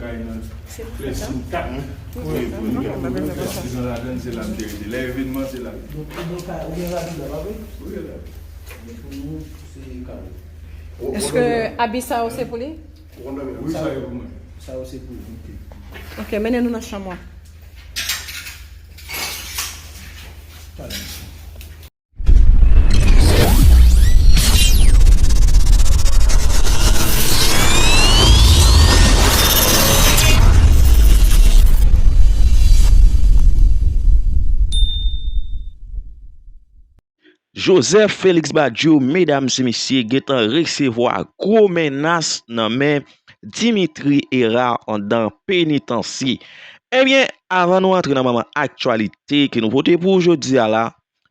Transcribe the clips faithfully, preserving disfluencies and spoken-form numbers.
Se pou fèt, an? Wi, pou nou fèt. Lè evenman, se la. Donk, ou gen ka, ou gen radyo la, pa vre? Wi, la. Men pou nou, se kare. Èske abi sa yo se pou li? Wi, sa yo pou mwen. Sa yo se pou li, ok. Ok, mennen nou nan chanm ou a. Talè. Joseph Félix Badio, medam e mesye, gentan resevwa gwo menas nan men Dimitri Hérard anndan penitansye. Ebyen, avan nou antre nan moman aktyalite ke nou pote pou ou jodi a la,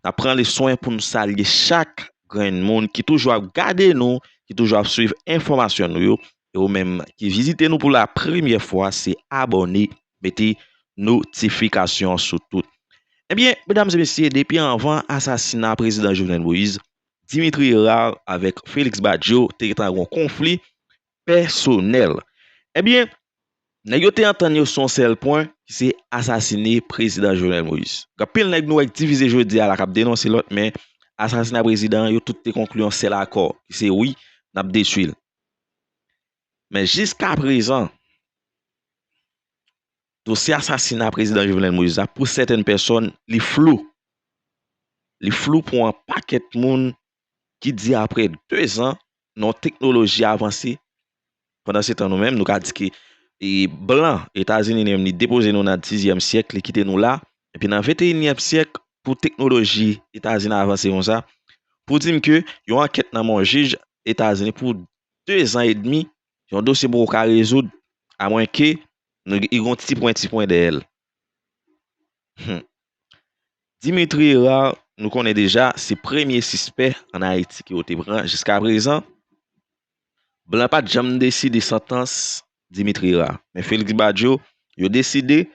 n ap pran le swen pou n salye chak grenn moun ki toujou ap gade nou, ki toujou ap swiv enfòmasyon nou yo, e ou menm ki vizite nou pou la premyè fwa, se abòne, mete notifikasyon sou tout. Ebyen, medam e mesye, depi anvan asasina prezidan Jovenel Moïse, Dimitri Hérard avèk Félix Badio te gentan gen yon konfli pèsonèl. Ebyen, nèg yo te antann yo sou yon sèl pwen, ki se asasine prezidan Jovenel Moïse. Gen anpil nèg nou wè k divize jodi a la k ap denonse lòt, men asasina prezidan an, yo tout te konkli yon sèl akò, ki se wi, n ap detwi l. Men jiskaprezan, dosye asasina prezidan Jovenel Moïse la, pou sètèn pèsòn, li flou. Li flou pou yon pakèt moun ki di apre dezan, nan yon teknoloji avanse, pandan se tan nou menm, nou ka di ke e, blan Etazini li menm, li depoze nou nan dizyèm syèk, li kite nou la, epi nan venteyinyèm syèk, pou teknoloji Etazini avanse konsa, pou di m ke yon ankèt nan men yon jij Etazini pou dezan edmi, yon dosye poko ka rezoud, amwenke nou gen yon ti pwen, ti pwen dèyè l. Hmm. Dimitri Hérard, nou konnen deja, se premye sispè ann Ayiti ke yo te pran jiskaprezan. Blan pa t janm deside santans Dimitri Hérard. Men Félix Badio, yo deside,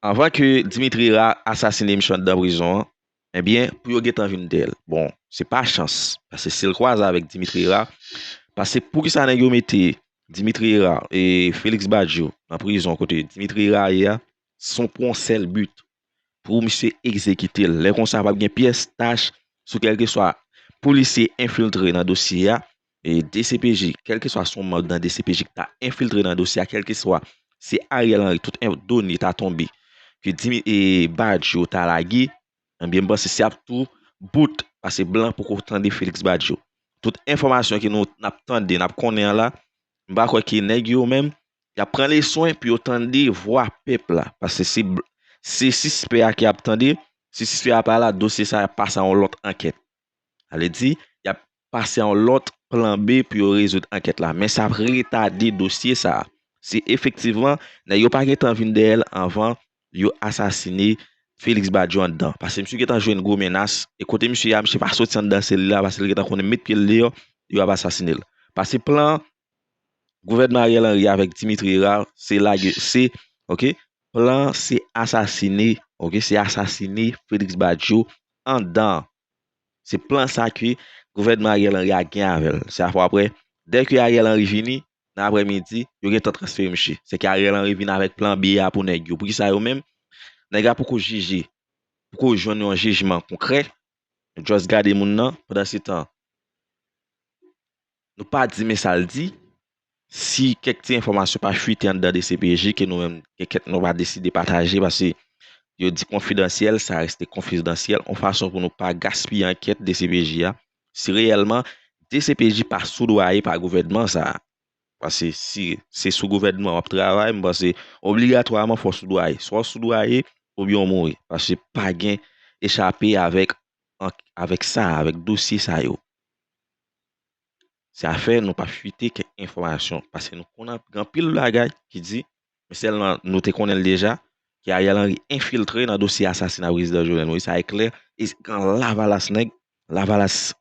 anvan ke Dimitri Hérard asasine misye anndan prizon an, ebyen, pou yo gentan vin dèyè l. Bon, se pa chans, paske si l kwaze avèk Dimitri Hérard, paske poukisa nèg yo mete Dimitri Hérard e Félix Badio nan prizon kote Dimitri Hérard ye a, se pou yon sèl bi, pou misye egzekite l. Lè konsa, p ap gen pyès tach sou kèlkeswa polisye enfiltre nan dosye a, e D C P J, kèlkeswa se yon manm nan D C P J ki ta enfiltre nan dosye a, kèlkeswa se Ariel Henry, tout en-, done ta tonbe, ke Dimi-, e Badio ta lage, ebyen, m panse se ap tou bout, paske blan poko tande Félix Badio. Tout enfòmasyon ke nou, n ap tande, n ap konnen an la, m pa kwè ke nèg yo menm, y ap pran le swen pou yo tande vwa pèp la, paske se bl-, se sispè a ki ap tande, si sispè a pa la, dosye sa a ap pase a yon lòt ankèt. Sa vle di, y ap pase a yon lòt plan B pou yo rezoud ankèt la. Men sa ap retade dosye sa a. Si efektivman, nèg yo pa gentan vin dèyè l anvan yo asasine Félix Badio anndan. Paske misye gentan jwenn gwo menas, e kote misye ye a, misye pa soti anndan sèl li la, paske l gentan konnen met pye l deyò, yo ap asasine l. Paske plan gouvènman Ariel Henry avèk Dimitri Hérard, se lage, se, ok, plan se asasine, ok, se asasine Félix Badio anndan. Se plan sa ke gouvènman Ariel Henry a gen avè l. Se apre, dè ke Ariel Henry vini, nan aprèmidi, yo gentan transfere misye. Se ke Ariel Henry vin avèk plan B a pou nèg yo. Poukisa yo menm? Nèg la poko jije, poko jwenn yon jijman konkrè. Yo just gade moun nan, pandan se tan, nou pa di men sa l di. Si kèk ti enfòmasyon pa fwite anndan D C P J, ke nou menm, ke kèk nou pa deside pataje, paske yo di konfidansyèl, sa reste konfidansyèl, yon fason pou nou pa gaspiye ankèt D C P J a. Si reyèlman D C P J pa soudwaye pa gouvènman sa a, paske si se sou gouvènman w ap travay, m panse obligatwaman fò w soudwaye. Swa w soudwaye, oubyen w mouri, paske pa gen echape avèk, avèk sa, avèk dosye sa yo. Se afè nou pa fwite kèk enfòmasyon, paske nou konn gen anpil bagay ki di, men sèlman nou te konnen l deja, ke Ariel Henry enfiltre nan dosye asasina prezidan Jovenel Moïse, sa e klè, e gen lavalas nèg, lavalas,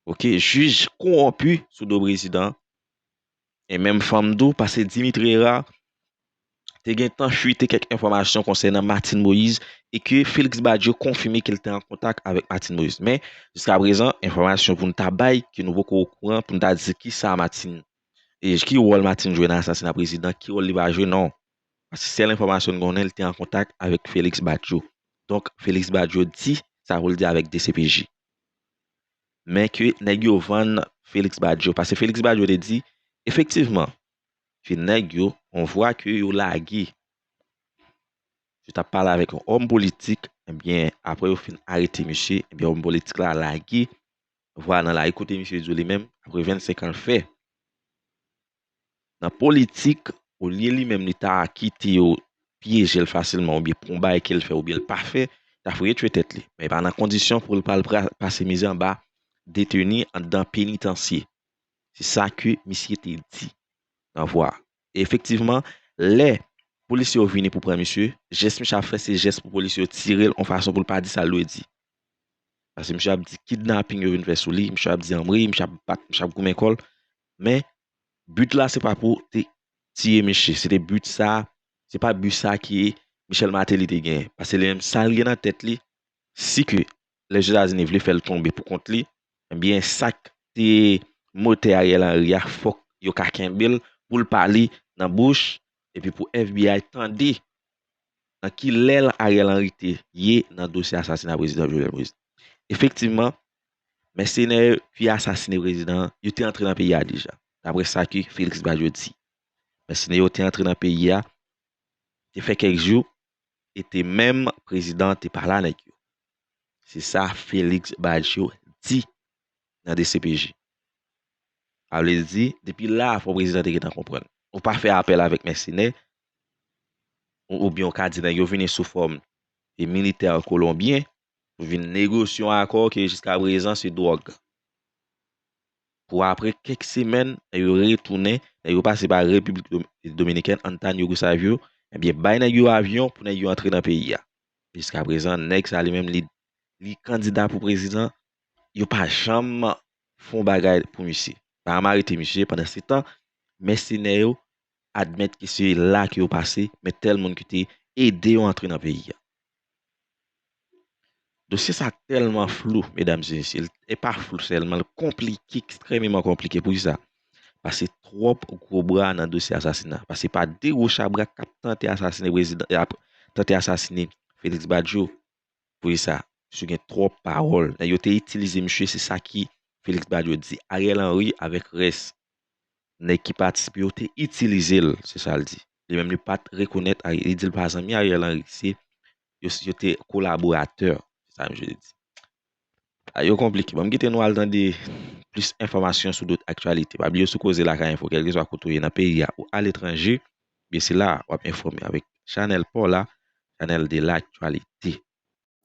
ok, jij kowonpi sou do prezidan, e menm fanm tou, paske Dimitri Hérard te gentan fwite kèk enfòmasyon konsènan Martine Moïse e ke Félix Badio konfime ke l te an kontak avèk Martine Moïse. Men, jiskaprezan, enfòmasyon pou n ta bay, ke nou poko okouran, pou n ta di kisa Martine e ki wòl Martine jwe nan asasina prezidan, ki wòl li va jwe, non. Paske sèl enfòmasyon n konnen, li te an kontak avèk Félix Badio. Donk, Félix Badio di sa pou l di avèk D C P J. Men ke nèg yo vann Félix Badio. Paske Félix Badio te di, efektivman, ke nèg yo, on vwa ke yo lage. Yo t ap pale avèk yon òm politik, ebyen, apre yo fin arete misye, ebyen, òm politik la lage vwa nan lari kote misye di li menm, apre vennsenk an l fè. Nan politik, olye li menm li ta kite yo pyeje l fasilman, oubyen pou yon bagay ke l fè, oubyen l pa fè, ta fouye tchwe tèt li. Men pa nan kondisyon pou l pral pra- pase mizè anba deteni anndan penitansye. Se sa ke misye te di nan vwa a. E efektivman, lè polisye yo vini pou pran misye, jès misye ap fè se jès pou polisye yo tire l yon fason pou l pa di sa l dwe di. Paske misye ap di kidnaping yo vin fè sou li, misye ap di anmwey, misye ap bat, misye ap goumen kò l. Men, but la, se pa pou te tiye misye. Se te but sa, se pa but sa ke Michel Martelly te genyen. Paske li menm, sa l gen nan tèt li, si ke Lèzetazini vle fè l tonbe pou kont li, ebyen, sa k te motè Ariel Henry a, fòk yo ka kenbe l pou l pa li nan bouch, epi pou F B I tande nan ki lèl Ariel Henry te ye nan dosye asasina prezidan Jovenel Moïse. Efektivman, mèsenè yo ki asasine prezidan an, yo te antre nan peyi a deja, daprè sa ke Félix Badio di. Mèsenè yo te antre nan peyi a, te fè kèk jou, e te menm prezidan an te pale a nèg yo. Se sa Félix Badio di nan D C P J. Sa vle di, depi la a, fò prezidan te gentan konprann. Ou pa fè apèl avèk mèsenè, ou, oubyen ou ka di nèg yo vini sou fòm e militè kolonbyen pou vin negosye yon akò ke jiskaprezan se dwòg. Pou apre kèk semèn, nèg yo retounen, nèg yo pase pa Repiblik Dom- Dominikèn, Antonio Guisav yo, ebyen, bay nèg yo avyon pou nèg yo antre nan peyi a. Jiskaprezan, nèg sa li menm, li, li kandida pou prezidan, yo pa janm fè yon bagay pou misye. Pa janm arete misye, pandan se tan, mèsenè yo admèt ke se la ke yo pase, men tèl moun ki te ede yo antre nan peyi a. Dosye sa tèlman flou, medam e mesye, e pa flou sèlman, l konplike, ekstrèmeman konplike. Poukisa? Paske twòp gwo bra nan dosye asasina. Paske pa de gwo chabrak k ap tante asasine prezidan, ap tante asasine Félix Badio. Poukisa? Paske gen twòp pawòl. Nèg yo te itilize misye, se sa ki Félix Badio di. Ariel Henry avèk rès nèg ki patisipe yo te itilize l, se sa l di. Li menm li pa t rekonèt Ariel, li di l pa zanmi Ariel Henry, se yo, yo te kolaboratè, se sa misye te di. A, yo konplike. Ban m kite nou al tande plis enfòmasyon sou dòt aktyalite. Pa bliye sou Koze Lakay Enfo, kèlkeswa kote w ye nan peyi a ou aletranje, byen se la w ap enfòme avèk chanèl pa w la, chanèl de laktyalite.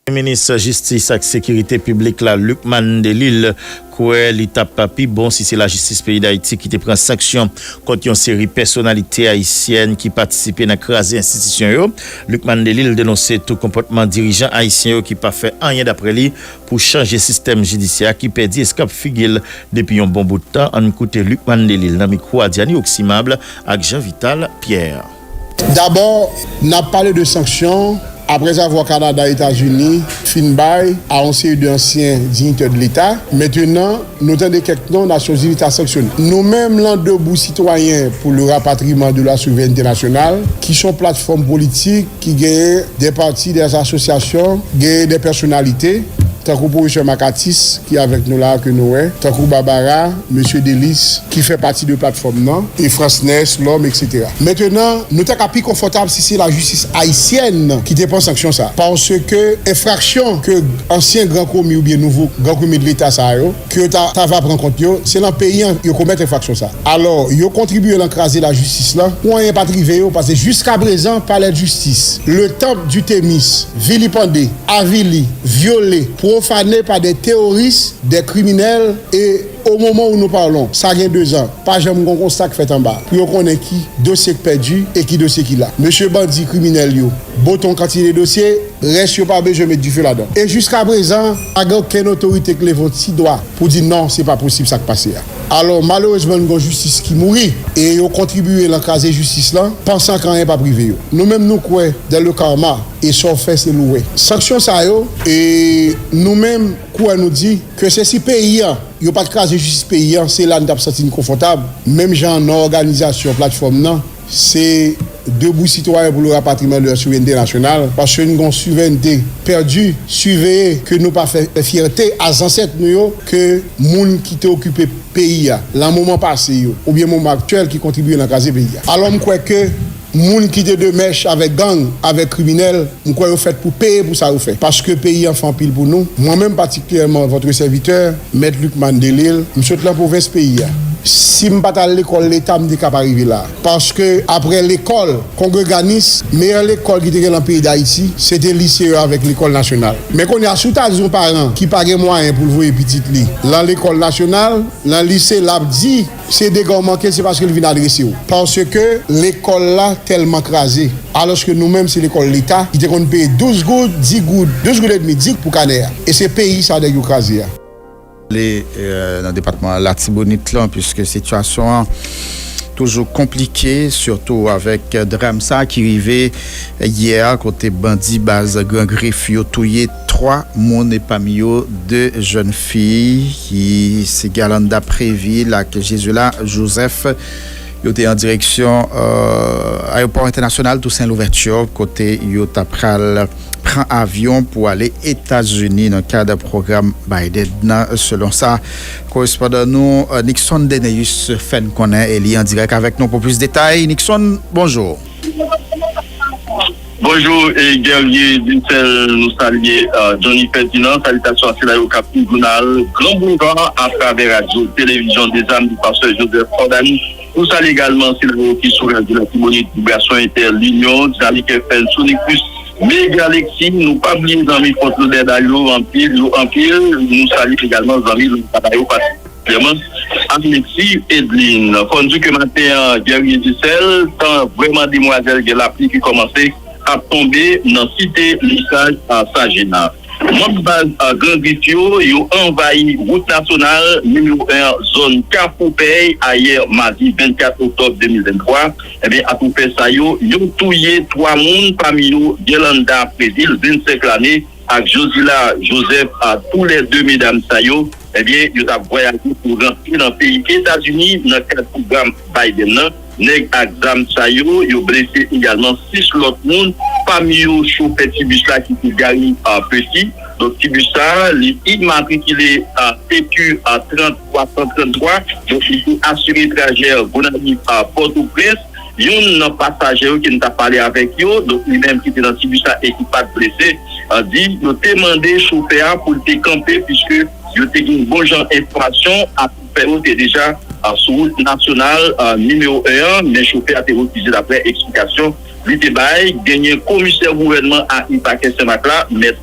Minis Jistis ak Sekirite Piblik la, Lucmane Delille, kwè li t ap pi bon si se lajistis peyi Dayiti ki te pran sanksyon kont yon seri pèsonalite ayisyèn ki patisipe nan kraze enstitisyon yo. Lucmane Delille denonse tou konpòtman dirijan ayisyen yo ki pa fè anyen, daprè li, pou chanje sistèm jidisyè a ki pèdi eskanp figi l depi yon bon bout tan. Ann koute Lucmane Delille nan mikwo Adiani Oximable ak Jean Vital Pierre. Dabò, n ap pale de sanksyon, aprèzavwa Kanada, Etazini fin bay a yon seri de ansyen diyitè de Leta. Mentenan, nou tande kèk non Nasyonzini ta sanksyone. Nou menm, Lan Debou Sitwayen pou le Rapatriman de la Souverènte Nasyonal, ki se yon platfòm politik ki genyen de pati, de asosyasyon, genyen de pèsonalite, tankou pwofesè Makatis ki avèk nou la, ke nou wè, tankou Babara, mesye Delis, ki fè pati de platfòm nan, e Fransnès, Lòm, etsetera. Mentenan, nou ta ka pi konfòtab si se lajistis ayisyèn ki te pran sanksyon sa. Paske enfraksyon ke ansyen Gran Komi oubyen nouvo Gran Komi de Leta sa yo, ke yo ta, ta va pran kont yo, se nan peyi an yo komèt enfraksyon sa. Alò, yo kontribiye nan kraze lajistis la, pou anyen pa t rive yo, paske jiskaprezan, palè de jistis, le temple du Thémis, vilipande, avili, vyole, pwofane pa de teworis, de kriminèl, e o moman où nous parlons, sa gen dezan, pa janm gen yon konsta k fèt anba pou yo konnen ki dosye k pèdi e ki dosye ki la. Mesye bandi kriminèl yo bote yon kantite dosye, rès yo pa bezwen met dife ladan. E jiskaprezan, pa gen okenn otorite k leve yon ti dwa pou di non, se pa posib sa k pase a. Alò, malerezman, nou gen jistis ki mouri, e yo kontribye nan kraze jistis lan, pansan ke anyen p ap rive yo. Nou menm, nou kwè dans le karma, e sa w fè, se li w wè. Sanksyon sa yo, e nou menm, kouwè nou di ke se si peyi a, yo pa t kraze jistis peyi a, se la n t ap santi n konfòtab. Menm jan nan òganizasyon platfòm nan, se Debout Citoyen pour le Rapatriement de la Souveraineté Nationale, paske n gen yon souverènte pèdi, siveye ke nou pa fè fyète a zansèt nou yo, ke moun ki te okipe peyi a, nan moman pase yo, oubyen moman aktyèl ki kontribye nan kraze peyi a. Alò, m kwè ke moun ki te de mèch avèk gang, avèk kriminèl, m kwè yo fèt pou peye pou sa yo fè. Paske peyi an fè anpil pou nou. Mwen menm patikilyèman, votre serviteur, Mèt Lucmane Delille, m sot nan pwovens peyi a. Si m pa t al lekòl leta, m te ka pa rive la. Paske aprè lekòl kongreganis, meyè lekòl ki te gen nan peyi Dayiti, se te lise yo avèk lekòl nasyonal. Men kounye a, si w ta di yon paran ki pa gen mwayen pou l voye pitit li nan lekòl nasyonal, nan lise, l ap di se dega w manke, se paske l vin adrese w. Paske lekòl la tèlman kraze. Alòske nou menm, se lekòl leta ki te konn peye douz goud, dis goud, douz goud edmi dik pou kanè a. E se peyi sa nèg yo kraze a. Ale, euh, nan depatman Latibonit lan, piske sitiyasyon an toujou konplike, sitou avèk dram sa ki rive yè a, kote bandi baz Gran Grif yo touye twa moun, e pami yo de jèn fi, ki se Gerlanda Prévil ak Jesula Joseph. Yo te an direksyon, euh, ayewopò entènasyonal Toussaint Louverture, kote yo ta pral pran avyon pou ale Etazini nan kad pwogram Biden nan, selon sa korespondan nou, euh, Nixon Deneus fè n konnen, e li an dirèk avèk nou pou plis detay. Nixon, bonjou. Bonjou, e Guerrier Dussel, nou salye, euh, Johnny Ferdinand, salitasyon a sila yo k ap swiv jounal Gran Boulva atravè radyo, televizyon, Dezam di Pastè Joseph Cordani. Nou salye egalman sila yo ki sou radyo Latibonit, Vibrasyon Entèlinyon, Dinamik F M, Sonik Plus, Mega Lexi. Nou pa bliye zanmi Fort Lauderdale yo, anpil, yo anpil. Nou salye egalman zanmi Lòm Papa yo, Vrèman, Alexis Edlin. Fò n di ke maten an, Guerrier Dussel, tan vrèman demwazèl gen lapli ki kòmanse ap tonbe nan site Lisaj a Sajena. Manm baz a Gran Grif yo, yo anvayi wout nasyonal nimewo en an, zòn Kafou Pèy, ayè madi vennkat oktòb de mil venntwa. Ebyen, atoufè sa yo, yo touye twa moun, pami yo Gerlanda Prévil, vennsenk lane, ak Josila Joseph, a, toulède medam sa yo, ebyen, yo t ap vwayaje pou rantre nan peyi Etazini nan kad pwogram Biden nan. Nèg ak zam sa yo, yo blese egalman sis lòt moun, pami yo chofè tibis la ki se Gary, a, Percy. Donk, tibis sa, li imatrikile, a, P Q, a, trant twa san tranntwa. Donk, li te asire trajè Gonayiv a Pòtoprens. Youn nan pasaje yo ke n t ap pale avèk yo, donk li menm ki te nan tibis la e ki pa t blese, a, di yo te mande chofè a pou l te kanpe, piske yo te gen bon jan enfòmasyon atoufè yo te deja, a, sou wout nasyonal, a, nimewo en an, men chofè a te refize, daprè eksplikasyon li te bay. Genyen komisè gouvènman a I P A C Sèmak la, mèt,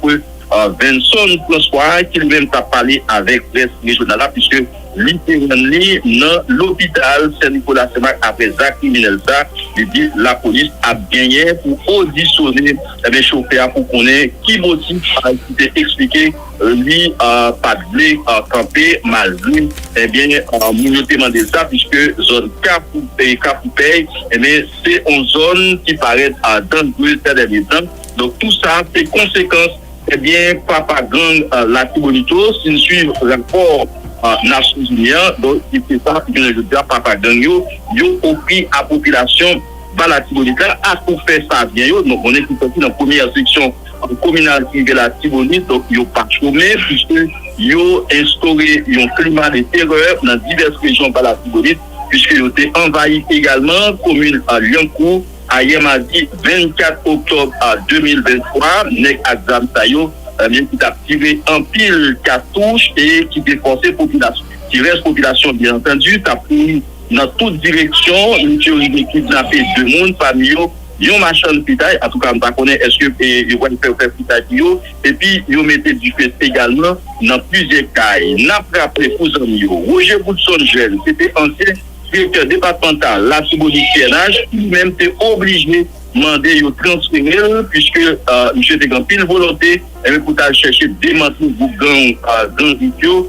a, Venson François, ki li menm t ap pale avèk près rejyonal la, piske li te rann li nan lopital Sen Nikola Sèmak aprè zak kriminèl sa. Li di lapolis ap genyen pou odisyone, ebyen, chofè a pou konnen ki motif, a, ki te eksplike, e, li, a, pa t vle, a, kanpe malgre, ebyen, a, moun yo te mande l sa, piske zòn Kafou, e, Kafou Pèy, ebyen, se yon zòn ki parèt, a, danjere sè dènye tan. Donk, tou sa, se konsekans, ebyen, papa gang, a, Latibonit yo, si n swiv rapò, a, Nasyonzini an, donk, se sa, jounen jodi a, papa gang yo, yo ofri a popilasyon ba Latibonit la, atoufè sa byen yo. Donk, konnen ki sòti nan premyè seksyon, a, kominal ki rive Latibonit, donk, yo pa chome, piske yo enstore yon klima de terè nan divès rejyon ba Latibonit, piske yo te anvayi egalman komin, a, Lyankou, ayè madi vennkat oktòb a de mil venntwa, nèg ak zam sa yo, ebyen, ki t ap tire anpil katouch e ki te fòse popilasyon, ki rès popilasyon, byen antandi, t ap kouri nan tout direksyon. Misye rive kidnape de moun, pami yo yon machann fritay. Antouka, m pa konnen èske, e, yo pral fè, fè fritay pou yo. Epi, yo mete dife egalman nan plizyè kay. N ap raple pou zanmi yo, Roger Goodson Jeune, se te ansyen direktè depatmantal Latibonit P N H, li menm te oblije mande yo transfere l, piske, a, misye te gen anpil volonte, ebyen, pou t al chèche demantle gwoup gang, a, gang yo,